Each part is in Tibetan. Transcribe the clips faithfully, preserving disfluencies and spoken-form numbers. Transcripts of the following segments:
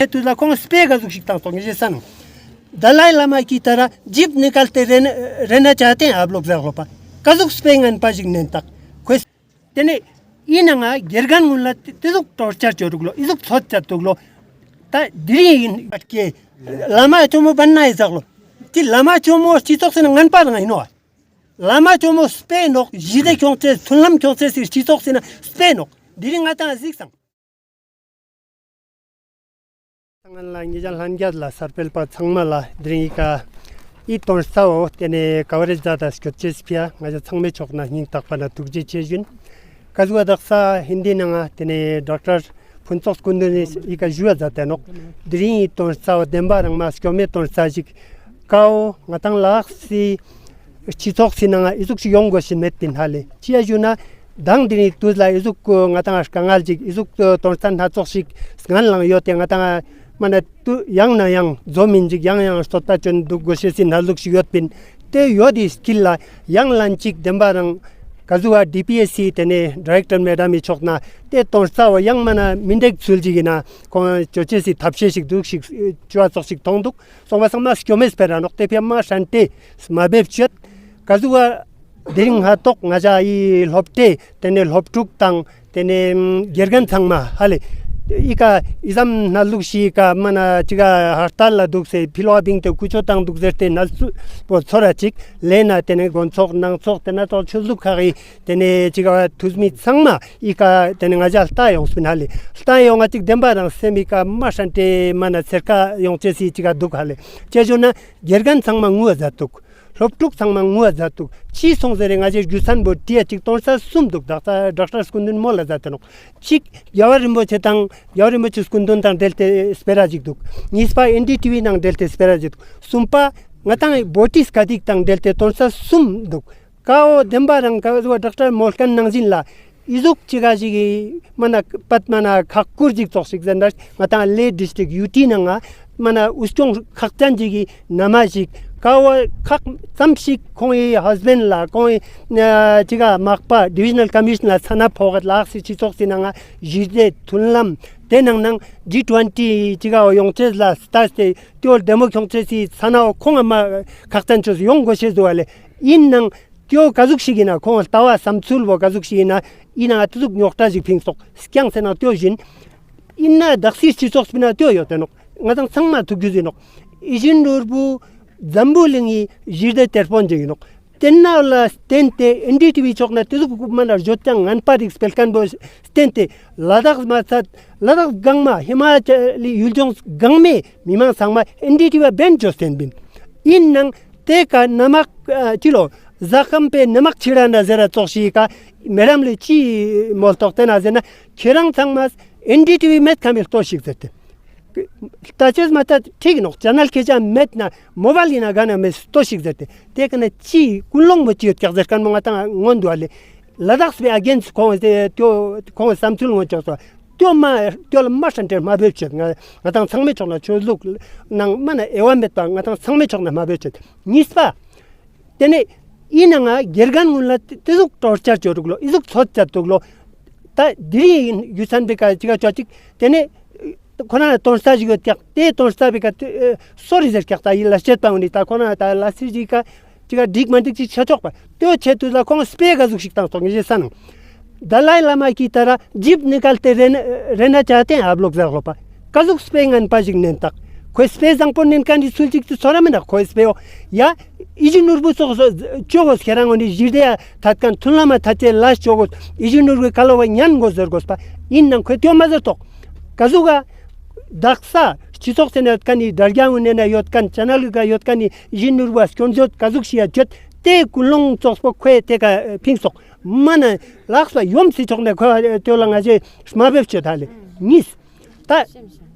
དེ་དུས་ལ་ཁོང་སྤེ་ག་ཟུག་ཞིག་བཏང་སོང་ངེས་ཤེས་ས་ནང་། ད་ལའི་བླ་མ་གིས་ད་ར་ཇིབ་ནི་གལ་ཏེ་རེ་ན་ཅ་ཏེན་ཨབ་ལོག་ཟག་ལོ་པ། ག་ཟུག་སྤེ་ངན་པ་ཞིག་ནན་ཏག་ཁོས། དེ་ནས་ཡིན་ན་ང་དགེ་རྒན་ངུན་ལ་དེ་ཟུག་ཏོར་ཅར་ཅོ་རུག་ལོ། ཨི་ཟུག་ཚོད་ཅར་དུག་ལོ། ད་དེ་རིང་ཡིན་པ་ཀེ་བླ་མ་ཆོ་མོ་བན་ན་ཡི་ཟག་ལོ། དེ་བླ་མ་ཆོ་མོ་སྤྱི་ཚོགས་སི་ན་ངན་པ་རང་ཡིན་ནོ། བླ་མ་ཆོ་མོ་སྤེ་ནོག་ཞི་བདེ་ཁྱོང་ཚེ་མཐུན་ལམ་ཁྱོང་ཚེ་སི་སྤྱི་ཚོགས་སི་ན་སྤེ་ནོག་དེ་རིང་ང་ཏང་གཟིགས་སང་། ང་ལ་ཉེ་ཆར་ལྷན་རྒྱས་ལ་གསར་སྤེལ་པ་ཚང་མ་ལ་དེ་རིང་ཡི་ག་ཡི་དོན་རྩ་བོ་དེ་ནས་ཀ་བ་རེ་ཛ་དང་སྐྱོད་ཅེས་ཕིའ་ང་ཅག་ཚང་མའི་ཕྱོགས་ན་སྙིང་ཐག་པ་ན་ཐུགས་རྗེ་ཆེ་ཞུན། ཀ་ཟུ་བ་དག་ས་ཧིན་དི་ནང་ང་དེ་ནས་ཌོག་ཊར་ཕུན་ཚོགས་སྐུ་མདུན་ནས་ཡི་ག་ཞུ་བ་མཛད་དེ་ནོག་དེ་རིང་ཡི་དོན་རྩ་བོ་བདེན་པ་རང་མ་སྐྱོ་མེད་དོན་རྩ་ཞིག་ཀའོ་ང་ཏང་ལགས་སི་སྤྱི་ཚོགས་སི་ནང་ཨི་ཟུག་ཞིག་ཡོང་དགོས་ཤེས་མེད་དེ་ཧ་ལེ་ཅི་ཡ་ཞུ་ན། དང་དེ་རིང་དུས་ལ་ཨི་ཟུག་ང་ཏང་དཀའ་ངལ་ཅིག་ཨི་ཟུག་དོན་རྩ་སྣ་ཚོགས་ཤིག་ངན་ལང་ཡོད་དེ་ང་ཏང་མ་ན་དུ་ཡང་ན་ཡང་འཛོམས་མིན་ཅིག་ཡང་ཡང་སོད་ལྟ་ཅོན་འདུག་དགོས་ཤེས་སི་ན་ལུགས་ཤིག་ཡོད་པིན། དེ་ཡོད་དེ་སྐྱིད་ལ་ཡང་ལན་ཅིག་བདེན་པ་རང་ག་ཟུ་བ་ཌི་པི་ཨེ་སི་དེ་ནས་ཌི་རེག་ཊར་མེ་ཌམ་མི་ཆོག་ན་དེ་དོན་རྩ་བ་ཡང་མ་ན་མི་འདེག་ཚུལ་ཅིག་ཡིན་ན་ཁོང་ཅོ་ཅེས་སི་ཐབས་ཤེས་ཤིག་འདུག་ཤིག་ཅོ་བ་ཙོག་ཤིག་མཐོང་འདུག་སོང་བ་ཚང་མ་སྐྱོ་མེད་སྤེ་ར་ནོག་དེ་ཕིའ་མ་ཧྲན་ཏེ་མ་འབེབས་ཅོད། ག་ཟུ་བ་དེ་རིང་ཧ་ཏོག་ང་ཅག་ཡི་སློབ་གྲྭའི་དེ་ནས་སློབ་ཕྲུག་དང་དེ་ནས་དགེ་རྒན་ཚང་མ་ཧ་ལེ་ཨི་ཀ་ཨི་ཙམ་སྣ་ལུགས་ཤིག་ཀ་མ་ན་ཅི་ག་ཧར་ཏལ་ལ་འདུག་སེ་ཕི་ལོ་བ་བིང་དེ་ཀུ་ཅོ་བཏང་འདུག་ཟེར་ཏེ་ན་སུ་པོ་ཚོ་ར་ཅིག་ལས་ན་དེ་ནས་དགོན་ཚོགས་ནང་ཚོགས་དེ་ན་ཚོགས་ཆོས་ལུགས་ཁག་གི་དེ་ནས་ཅི་ག་བ་ཐུས་མི་ཚང་མ་ཨི་ཀ་དེ་ནས་ང་ཅག་ལྟ་ཡོང་སྤིན་ཧ་ལེ་ལྟ་ཡོང་ང་ཅིག་བདེན་པ་རང་སེམས་ཨི་ཀ་མ་ཧྲན་ཏེ་མ་ན་ཚེར་ཀ་ཡོང་ཅེས་སི་ཅི་ག་འདུག་ཧ་ལེ་ཅེ་ཞུ་ན་དགེ་རྒན་ཚང་མ་ངུ་བ་མཛད་འདུག་སློབ་ཕྲུག་ཚང་མ་ངུ་བ་མཛད་འདུག་ཅི་སོང་ཟེར་རེ་ང་ཅག་རྒྱུ་མཚན་པོ་དྲིས་ཡ་ཅིག་དོན་རྩ་གསུམ་འདུག་ད་ལྟ་ཌོག་ཊར་སྐུ་མདུན་མོ་ལ་མཛད་དེ་ནོག་གཅིག་རྒྱལ་བ་རིན་པོ་ཆེ་དང་རྒྱལ་བ་རིན་པོ་ཆེ་སྐུ་མདུན་དང་འབྲེལ་ཏེ་སྤེ་ར་ཅིག་འདུག་གཉིས་པ་ཨེན་ཌི་ཊི་ཝི་ནང་འབྲེལ་ཏེ་སྤེ་ར་ཅིག་འདུག་གསུམ་པ་ང་ཏང་བོ་ཊི་སྐད་ཡིག་དང་འབྲེལ་ཏེ་དོན་རྩ་གསུམ་འདུག་ཀའོ་བདེན་པ་རང་ཀ་ཟུ་བ་ཌོག་ཊར་མོལ་ཁན་ནང་བཞིན་ལ་ཨི་ཟུག་ཅི་ག་ཞིག་གི་མ་ན་པད་མ་ན་ཁག་ཁུར་ཅིག་ཙོག་ཤིག་ཟེར་ན་ང་ཏང་ལེ་ཌི་སི་ཊིག་ཡུ་ཊི་ནང་ང་མ་ན་འུ་སྐྱོང་ཁག་ཅན་ཅིག་གི་ན་མ་ཞིག་ཀའོ་ཁག་ཙམ་ཞིག་ཁོང་ཡི་ཧས་བེན་ལ་ཁོང་ཡི་ཅི་ག་མག་པ་ཌི་བི་ཛོ་ནལ་ཀོ་མི་ཤན་ལ་ཚ་ན་ཕོག་ལགས་སི་སྤྱི་ཚོགས་སི་ནང་ང་ཞི་བདེ་མཐུན་ལམ་དེ་ནང་ནང་ཇི་ཊུ་ཝེན་ཊི་ཅི་ག་ཡོང་ཅེས་ལ་ལྟ་སྟེ་ཏེ་བོ་ལྡེ་མོ་ཁྱོང་ཅེས་སི་ཚ་ན་ཁོང་ཨ་མ་ཁག་ཅན་ཆོས་ཡོང་དགོས་ཤེས་ཟུ་བ་ལེ། ཡིན་ནང་ཏེའོ་ག་ཟུག་ཞིག་ཡིན་ན་ཁོང་ལྟ་བ་བསམ་ཚུལ་བོ་ག་ཟུག་ཞིག་ཡིན་ན་ཡིན་ན་ཏེ་ཟུག་རྙོག་དྲ་ཞིག་ཕིང་སོག་སྐྱང་ཟེར་ན་ཏེའོ་བཞིན། ཡིན་ན་དག་སའི་སྤྱི་ཚོགས་སྤི་ན་ཏེའོ་ཡོད་དེ་ནོག་ང་ཚང་ཚང་མ་ཐུག་རྒྱུ་ཟིན་ནོག་ཨི་ཞིན་ནོར་བུ་འཛམ་བུ་གླིང་ཡི་ཞི་བདེ་དེར་སྤོན་ཅིག་ཡིན་ནོག་དེ་ན་ལ་བརྟེན་ཏེ་ཨེན་ཌི་ཊི་ཝི་ཕྱོགས་ན་ཏེ་ཟུག་མ་ན་བརྗོད་ཀྱང་ངན་པ་རིགས་སྤེལ་མཁན་པོ་བརྟེན་ཏེ་ལ་དྭགས་མ་ཚད་ལ་དྭགས་གང་མ་ཧི་མ་ཅལ་ཡུལ་ལྗོངས་གང་མའི་མི་མང་ཚང་མ་ཨེན་ཌི་ཊི་ཝི་བན་ཅོ་བརྟེན་པིན། ཡིན་ནང་དེ་ཀ་ན་མག་ཅི་ལོ་ཟ་ཁམ་པའི་ན་མག་ཆི་ར་ན་ཟེར་ར་ཙོག་ཤིག་ཀ་མེ་རམ་ལས་ཅི་མོལ་ཏོག་དེ་ན་ཟེར་ན་ཁྱེད་རང་ཚང་མ་ཨེན་ཌི་ཊི་ཝི་མེད་ཁ་མི་ལྟོ་ཞིག་ཟེར་ཏེ། ལྟ་ཅེས་མ་ལྟ་ཁྲིག་ནོག་ཅ་ནལ་ཁེ་ཅ་མེད་ན་མོ་བལ་ཡིན་ན་ག་ན་མེད་ལྟོ་ཞིག་ཟེར་ཏེ། དེ་ཀ་ན་ཅི་ཀུན་སློང་མོ་ཅི་ཡོད་ཀྱག་ཟེར་མཁན་མོ་ང་ཏང་ངོ་འདུག་ལེ། ལ་དྭགས་པའི་ཨ་གེན་སི་ཁོང་དེ་ཏེའོ་ཁོང་བསམ་ཚུལ་ངོ་ཅོག་སོ། ཏེའོ་མ་ཏེའོ་ལ་མ་ཧྲན་ཏེ་མ་བེབ་ཆེད་ང་ང་ཏང་ཚང་མའི་ཕྱོགས་ན་ཆོས་ལུགས་ནང་མ་ན་དབྱེ་བ་མེད་པ་ང་ཏང་ཚང་མའི་ཕྱོགས་ན་མ་བེབ་ཆེད། གཉིས་པ། དེ་ནས་ཡིན་ན་ང་དགེ་རྒན་ངུན་ལ་ཏེ་ཟུག་ཏོར་ཅར་ཅོ་རུག་ལོ། ཨི་ཟུག་ཚོད་ཅར་འདུག་ལོ། ད་དེ་རིང་ཡིན་རྒྱུ་མཚན་པའི་ཀ་ཅི་ག་ཅོ་ཅིག་དེ་ནས་ཁོ་ན་ཏོན་ས་ཞིག་ཡོད་ཀྱག་དེ་ཏོན་ས་པའི་ཀ་ཏེ་སོ་རི་ཟེར་ཀྱག་ད་ཡིན་ལ་བཤད་པ་འོ་ནི་ད་ཁོ་ན་ད་ལ་སི་ཞིག་ཀ་ཅི་ག་འགྲིག་མ་འགྲིག་ཅིག་ཆ་ཆོག་པ་ཏེའོ་ཆེད་དུ་ལ་ཁོང་སྤེ་ག་ཟུག་ཞིག་བཏང་སོང་ངེས་ཤེས་ས་ནང་། ད་ལའི་བླ་མ་གིས་ད་ར་ཇིབ་ནི་ཀལ་ཏེ་རེ་ན་རེ་ན་ཅ་ཏེན་ཨབ་ལོག་ཟེར་ལོ་པ། ཀ་ཟུག་སྤེ་ངན་པ་ཞིག་ནན་ཏག་ཁོའི་སྤེ་བཟང་པོ་ནན་ཀ་འདི་ཚུལ་ཅིག་ཏུ་ཚོ་ར་མི་ནག་ཁོའི་སྤེའོ། ཡ། ཨི་ཇི་ནོར་བུ་ཙོགས་སོ་ཅོ་གོ་ཁྱེད་རང་ངོ་ནི་ཞི་བདེ་ཡ་ཐད་ཀན་མཐུན་ལམ་མ་ཐད་ཅེ་ལ་ཅོ་གོ། ཨི་ཇི་ནོར་བུའི་ཀ་ལོ་བ་ཉན་གོ་ཟེར་གོ་སྤ། ཡིན་ནང་ཁོའི་ཏེའོ་མ་ཟེར་ཏོག་ཀ་ཟུག་ག་དག་ས་སྤྱི་ཚོགས་ཟེར་ན་ཡོད་ཀ་ནི་དྲ་རྒྱ་ངོ་ནས་ན་ཡོད་ཀ་ནི་ཅ་ནལ་ག་ཡོད་ཀ་ནི་ཨི་ཇི་ནོར་བུ་སྐྱོན་བརྗོད་ཀ་ཟུག་ཞིག་ཡ་བརྗོད་དེ་ཀུན་སློང་ཙོགས་པོ་ཁོའི་དེ་ཀ་ཕིང་སོག་མ་ན་ལགས་པ་ཡོམ་སི་ཆོག་ནས་ཁོ་ཏེའོ་ལ་ང་ཅེ་མ་བེབ་ཆོད་ད་ལེ། གཉིས། ད།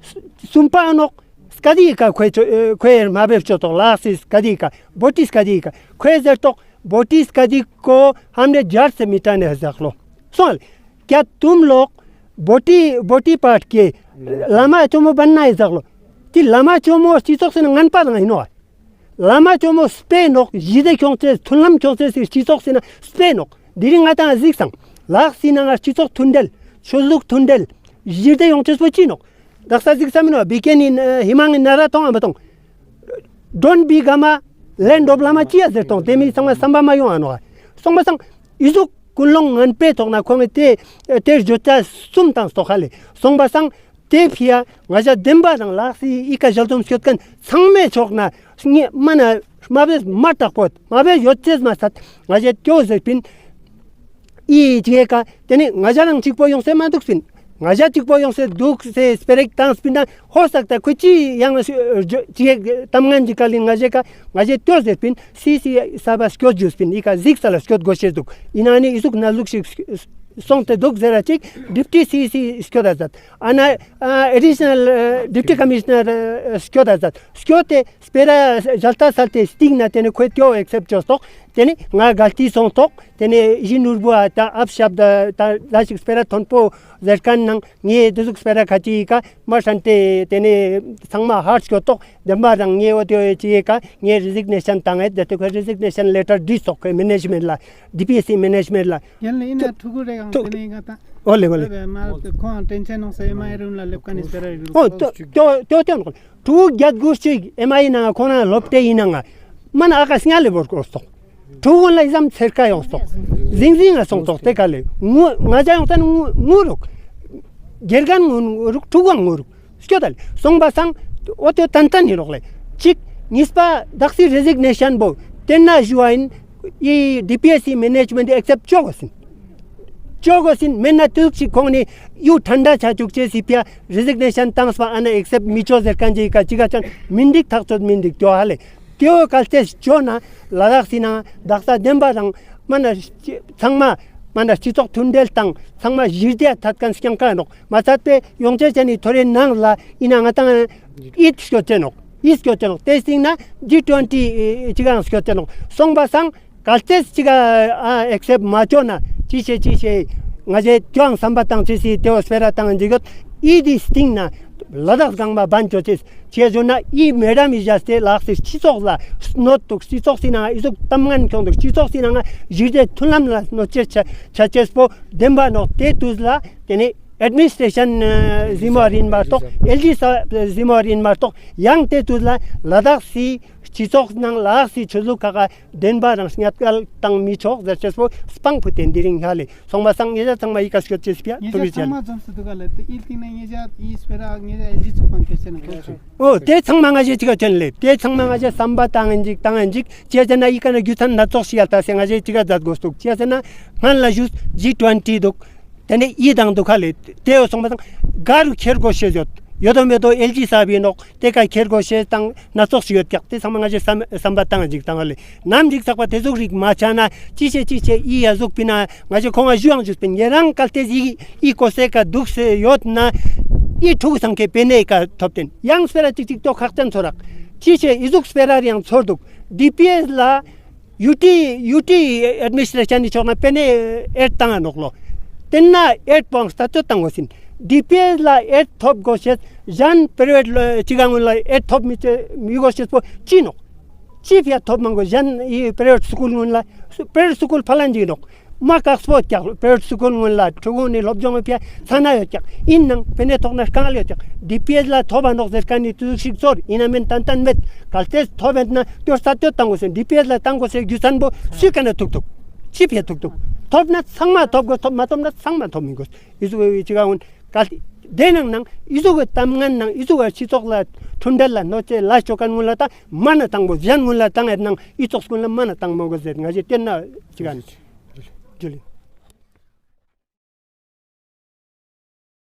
གསུམ་པ་ནོག་སྐད་ཡིག་ཀ་ཁོའི་ཆོ་ཁོའི་མ་བེབ་ཆོད་ཏོག་ལགས་སི་སྐད་ཡིག་ཀ་བོ་ཏི་སྐད་ཡིག་ཀ་ཁོའི་ཟེར་ཏོག་བོ་ཏི་སྐད་ཡིག་ཀོ་ཧམ་ནེ་ཇར་སེ་མི་ཏྲ་ནེ་ཧ་ཟག་ལོ། སོང་ལ། ཀྱ་ཏུམ་ལོག་བོ་ཏི་བོ་ཏི་པར་ཀེ་བླ་མ་ཆོ་མོ་བན་ན་ཧ་ཟག་ལོ། ཏི་བླ་མ་ཆོ་མོ་སྤྱི་ཚོགས་སི་ན་ངན་པ་དང་ཡིན་ནོ། བླ་མ་ཆོ་མོ་སྤེ་ནོག་ཞི་བདེ་ཁྱོང་ཚེ་མཐུན་ལམ་ཁྱོང་ཚེ་སི་སྤྱི་ཚོགས་སི་ན་སྤེ་ནོག་འདི་རིང་ང་ཏང་གཟིགས་སང་ལགས་སི་ན་ང་སྤྱི་ཚོགས་མཐུན་འབྲེལ་ཆོས་ལུགས་མཐུན་འབྲེལ་ཞི་བདེ་ཡོང་ཚེ་སྤོ་ཅི་ནོག་དག་ས་གཟིགས་ས་མིན་ནོ་བི་ཀེ་ནི་ཧི་མ་ངི་ན་ར་ཏོང་ཨ་མ་ཏོང་། Don't be Gama, land of Lama ཅི་ཡ་ཟེར་ཏོང་། དེ་མི་ཚང་མ་བསམ་པ་མ་ཡོང་ཨ་ནོ། སོང་པ་སང་ཨི་ཟུག་ཀུན་སློང་ངན་པའི་ཐོག་ན་ཁོང་གི་དེ་དེ་བརྗོད་བྱ་གསུམ་དང་སོགས་ཧ་ལས། སོང་པ་སང་དེ་ཕི་ཡ་ང་ཞ་བདེན་པ་དང་ལག་སི་ཨི་ཀ་ཞལ་འཛོམས་སྐྱོད་མཁན་ཚང་མའི་ཕྱོགས་ན་ངས་མ་ན་མ་བེད་མ་དྲག་པོ་མ་བེད་ཡོད་ཅེས་མ་ཚད་ང་ཞ་ཏེའོ་ཟེར་པིན། ཨི་ཅེ་ཀ་དེ་ནི་ང་ཞ་རང་གཅིག་པོ་ཡོང་སེ་མ་འདུག་སྤིན། ང་ཞ་གཅིག་པོ་ཡོང་སེ་འདུག་སེ་སྤེ་ར་ཞིག་བཏང་སྤིན་ན་ཧོ་སག་ད་ཁོ་ཅི་ཡང་ཅེ་གཏམ་ངན་གྱི་ཀ་ལིན་ང་ཞེ་ཀ་ང་ཞེ་ཏེའོ་ཟེར་སྤིན། སི་སི་ས་བ་སྐྱོད་རྒྱུ་སྤིན། ཨི་ཀ་གཟིགས་ས་ལ་སྐྱོད་དགོས་ཤེས་འདུག། ཡིན་ན་ནི་ཨི་ཟུག་ན་ཟུག་ཞིག་སོང་སྟེ་འདུག་ཟེར་ར་ཅིག་ཌིབ་ཊི་སི་སི་སྐྱོད་ད་ཟད། ཨ་ན་ཨ་ཨེ་ཌི་ཤི་ནལ་ཨ་ཌིབ་ཊི་ཀོ་མི་ཤི་ནར་ཨ་སྐྱོད་ད་ཟད། སྐྱོད་དེ་སྤེ་ར་ཞལ་ལྟ་སལ་ཏེ་སྟིང་ན་དེ་ནི་ཁོས་ཏེའོ་ཨེག་སེབ་ཅོས་ཏོག། དེ་ནི་ང་གལ་ཏི་སོང་ཏོག། དེ་ནི་ཡི་ནོར་བུ་ཨ་ད་ཨབ་ཤབ་ད་ད་ད་ཞིག་སྤེ་ར་མཐོན་པོ་ཟེར་མཁན་ནང་ངས་དེ་ཟུག་སྤེ་ར་ཁ་ཅིག་ཡི་ཀ་མ་ཧྲན་ཏེ་དེ་ནི་ཚང་མ་ཧར་སྐྱོད་ཏོག། བདེན་པ་རང་ངས་འོ་དེ་ཅིག་ཡི་ཀ་ངས་རི་ཟིག་ནེ་ཤན་བཏང་ངས་དེ་དེ་ཁོས་རི་ཟིག་ནེ་ཤན་ལེ་ཊར་བྲིས་སོག་ཁོས་མེ་ནེ་ཇི་མེན་ལ་ཌི་པི་ཨེ་སི་སི་མེ་ནེ་ཇི་མེན་ལ། ཡན་ལ་ཡིན་ན་ཕྲུ་གུ་རེ་གང་ཐུག་དེ་ནི་ཡིན་ག་ད། ཨོ་ལེ་ཨོ་ལེ། ཁོང་དྲན་ཆེན་ནོག་ས་ཨེམ་ཨའི་རུམ་ལ་སླེབས་ཀ་ནི་སྤེ་ར་རིག་ཨོ་ཏོ་ཏོ་ཏོ་ཏོ་ནོག། ཕྲུ་གུ་བརྒྱད་དགུ་ཅིག་ཨེམ་ཨའི་ནང་ཁོང་རང་སློབ་གྲྭའི་ཡིན་ནང་མ་ན་ཨ་ཀ་སྔ་ལེ་བོར་གོ་སོག། ཕྲུ་གུ་ལ་ཡི་ཙམ་ཚེར་ཀ་ཡོང་སོག། ཟིང་ཟིང་ང་སོང་ཏོག་དེ་ཀ་ལེ་ངུ་ང་ཅག་ཡོང་ད་ནི་ངུ་ངུ་རུག། དགེ་རྒན་ངུ་རུག། ཕྲུ་གུ་ངུ་རུག། སྐྱོ་ད་ལེ་སོང་པ་སང་ཨོ་ཏོ་ཏན་ཏན་ཡིན་རོག་ལེ། གཅིག་གཉིས་པ་དག་སི་རེ་ཟིག་ནེ་ཤན་པོ་དེ་ན་ཞུ་བ་ཡིན། ཡི་ཌི་པི་ཨེ་སི་སི་མེ་ནེ་ཇི་མེན་ཊི་ཨེག་སེབ་ཅོ་གོ་སིན། ཅོ་གོ་སིན་མེན་ན་ཏུག་ཅིག་ཁོང་ནི་ཡུ་ཐན་ད་ཆ་ཅུག་ཅེས་སི་ཕི་ཡ་རི་ཟིག་ནེ་ཤན་བཏང་སྤ་ཨ་ན་ཨེག་སེབ་མི་ཅོ་ཟེར་གན་ཅིག་ག་ཅིག་ག་ཅན་མིན་འགྲིག་ཐག་ཆོད་མིན་འགྲིག་ཏོ་ཧ་ལེ། ཏེའོ་གལ་ཏེ་ཅོ་ན་ལ་དྭགས་སི་ནང་དག་ས་བདེན་པ་དང་མ་ན་ཚང་མ་མ་ན་སྤྱི་ཚོགས་མཐུན་སྒྲིལ་དང་ཚང་མ་གཞི་རྒྱ་ཐད་མཁན་སྐྱང་ཀ་ནོག་མ་ཚད་པའི་ཡོང་ཆེ་ཅན་ནི་ཐོ་རེ་ནང་ལ་ཡིན་ན་ང་དང་ཨིད་སྐྱོ་ཅན་ནོག་ཨིད་སྐྱོ་ཅན་ནོག་དེ་སྟིང་ན་ཇི་ཊུ་ཝེན་ཊི་ཅི་གང་སྐྱོ་ཅན་ནོག་སོང་པ་སང་། གལ་ཏེ་ཅིག་ཨ་ཨེག་སེབ་མ་བཅོ་ན་ཅི་བྱེད་ཅི་བྱེད་ང་ཞེ་ཀྱང་བསམ་པ་བཏང་ཅི་སི་ཏེའོ་སྤེ་ར་བཏང་འཇིག་ཡོད། ཨི་དི་སྟིང་ན་ལ་དྭགས་གང་མ་བན་བཅོ་ཅི་བྱེད་བཟོ་ན་ཨི་མེ་ཌམ་ཨི་བཞག་སྟེ་ལག་སི་སྤྱི་ཚོགས་ལ་གནོད་འདུག། སྤྱི་ཚོགས་སི་ནང་ཨི་ཟུག་གཏམ་ངན་ཁྱོང་འདུག། སྤྱི་ཚོགས་སི་ནང་གཞི་རྒྱ་མཐུན་ལམ་ལ་གནོད་བྱེད་ཆ་ཆ་ཅེས་པོ་བདེན་པ་ནོག། དེ་དུས་ལ་དེ་ནི་ཨེཌ་མི་ནི་སི་ཊྲེ་ཤན་ཟི་མོ་རིན་མ་གཏོགས་ཨེལ་ཇི་ས་ཟི་མོ་རིན་མ་གཏོགས་ཡང་དེ་དུས་ལ་ལ་དྭགས་སི་སྤྱི་ཚོགས་ནང་ལ་དྭགས་སི་ཆོས་ལུགས་ཁག་ག་བདེན་པ་རང་སྙད་སྐལ་བཏང་མི་ཆོག་ཟེར་ཅེས་པོ་སྤང་ཕུ་དེ་འདི་རིང་ཧ་ལེ་སོང་པ་སང་ཉེ་ཆ་ཚང་མ་ཡི་ག་སྐྱོད་ཅེས་པ་ཐུག་གི་ཅན། ཚང་མ་འཛོམས་སུ་འདུག་ག་ལེ་དེ་ཨིལ་ཐིང་ན་ཉེ་ཆ་ཡི་སྤེ་ར་ཉེ་ཆ་ཨེལ་ཇི་ཚོགས་པ་མཁས་ཅན་ཁོ་ཚོ། ཨོ་དེ་ཚང་མ་ང་ཞེ་ཅི་ག་ཅན་ལེ་དེ་ཚང་མ་ང་ཞེ་བསམ་པ་བཏང་ཨིན་ཅིག་བཏང་ཨིན་ཅིག་ཅེས་ཟེར་ན་ཡི་ག་ན་རྒྱུ་མཚན་སྣ་ཚོགས་ཤིག་ཡ་ལྟ་སེ་ང་ཞེ་ཅི་ག་མཛད་དགོས་འདུག་ཅེས་ཟེར་ན་སྔན་ལ་ཞུས་ཇི་ཊུ་ཝེན་ཊི་འདུག། དེ་ནས་ཡི་དང་འདུག་ཁ་ལེ་དེ་ཡོ་སོང་པ་དང་ག་རུ་ཁྱེར་དགོས་ཤེས་ཡོད་ཡོད་དོ་མེད་དོ་ཨེལ་ཇི་ས་བི་ནོག་དེ་ཀ་ཁྱེར་དགོས་ཤེས་དང་སྣ་ཚོགས་ཤིག་ཡོད་ཀྱག་དེ་ཚང་མ་ང་ཞེ་བསམ་བསམ་པ་བཏང་ཅིག་བཏང་བ་ལེ་ནམ་ཞིག་ཚགས་པ་དེ་ཟུག་རིགས་མ་ཆགས་ན་ཅི་བྱེད་ཅི་བྱེད་ཡི་ཡ་ཟུག་པི་ན་ང་ཞེ་ཁོང་ང་ཞུ་ཡང་ཞུས་པིན་ཡེ་རང་གལ་ཏེ་ཡི་ཡི་གོ་སེ་ཀ་འདུག་སེ་ཡོད་ན་ཡི་ཕྲུ་གུ་སང་ཁེ་པེ་ནེ་ཀ་ཐོབ་ཏེན་ཡང་སྤེ་ར་ཅིག་ཅིག་ཏོ་ཁག་ཅན་ཚོ་རག་ཅི་བྱེད་ཡི་ཟུག་སྤེ་ར་རེ་ཡང་ཚོར་འདུག་ཌི་པི་ཨེ་སི་ལ། ཡུ་ཊི་ཡུ་ཊི་ཨེཌ་མི་ནི་སི་ཊྲེ་ཤན་ནི་ཕྱོགས་ན་པེ་ནེ་ཨེཌ་བཏང་ང་ནོག་ལོ། དེ་ན་ཨེཌ་པོང་ལྟ་སྤྱོད་བཏང་དགོས་ཟིན། ཌི་པི་ཨེ་སི་ལ་ཨེཌ་ཐོབ་དགོས་ཤེས་གཞན་པི་རི་ཝེཊ་ལ་ཅི་ག་ངོས་ལ་ཨེཌ་ཐོབ་མི་ཅེ་མི་དགོས་ཤེས་པོ་ཅི་ནོག། ཅི་ཕི་ཡ་ཐོབ་མང་གོ་གཞན་ཡི་པི་རི་ཝེཊ་སི་ཀུལ་ངོས་ལ་པི་རི་ཝེཊ་སི་ཀུལ་ཕ་ལན་ཅི་ནོག། མ་ཀག་སྤོ་ཀྱག་པི་རི་ཝེཊ་སི་ཀུལ་ངོས་ལ་ཕྲུ་གུ་ནི་སློབ་སྦྱོང་ཕི་ཡ་ཚ་ན་ཡོད་ཀྱག་ཡིན་ནང་པེ་ནེ་ཐོག་ན་རྐང་ལ་ཡོད་ཀྱག་ཌི་པི་ཨེ་སི་ལ་ཐོབ་པ་ནོག་ཟེར་ཀ་ནི་དུས་ཤིག་ཚོར་ཡིན་ན་མིན་ཏན་ཏན་མེད་གལ་ཏེ་ཐོབ་ཡོད་ན་དོར་ས་དོར་བཏང་དགོས་སེ་ཌི་པི་ཨེ་སི་ལ་བཏང་དགོས་སེ་རྒྱུ་མཚན་པོ་སུས་ཀ་ན་ཐུག་ཐུག་ཅི་ཕི་ཡ་ཐུག་ཐུག་ཐོབ་ན་ཚང་མ་ཐོབ་དགོས་ཐོབ་མ་ཐོབ་ན་ཚང་མ་ཐོབ་མི་དགོས་ཡི་ཟུག་གི་ཅི་ག་འོན་གལ་ཏེ་དེ་ནང་ནང་ཡི་ཟུག་གི་གཏམ་ངན་ནང་ཡི་ཟུག་གི་སྤྱི་ཚོགས་ལ་མཐུན་སྒྲིལ་ལ་གནོད་འཚེ་ལ་ཅོ་མཁན་ངོས་ལ་ད་མ་ན་བཏང་དགོས་གཞན་ངོས་ལ་བཏང་ཡོད་ནང་ཡི་ཚོགས་ཀུན་ལ་མ་ན་བཏང་མ་དགོས་ཟེར་ང་ཞེ་བསྟན་ན་ཅི་ག་ནི་ཇུ་ལི།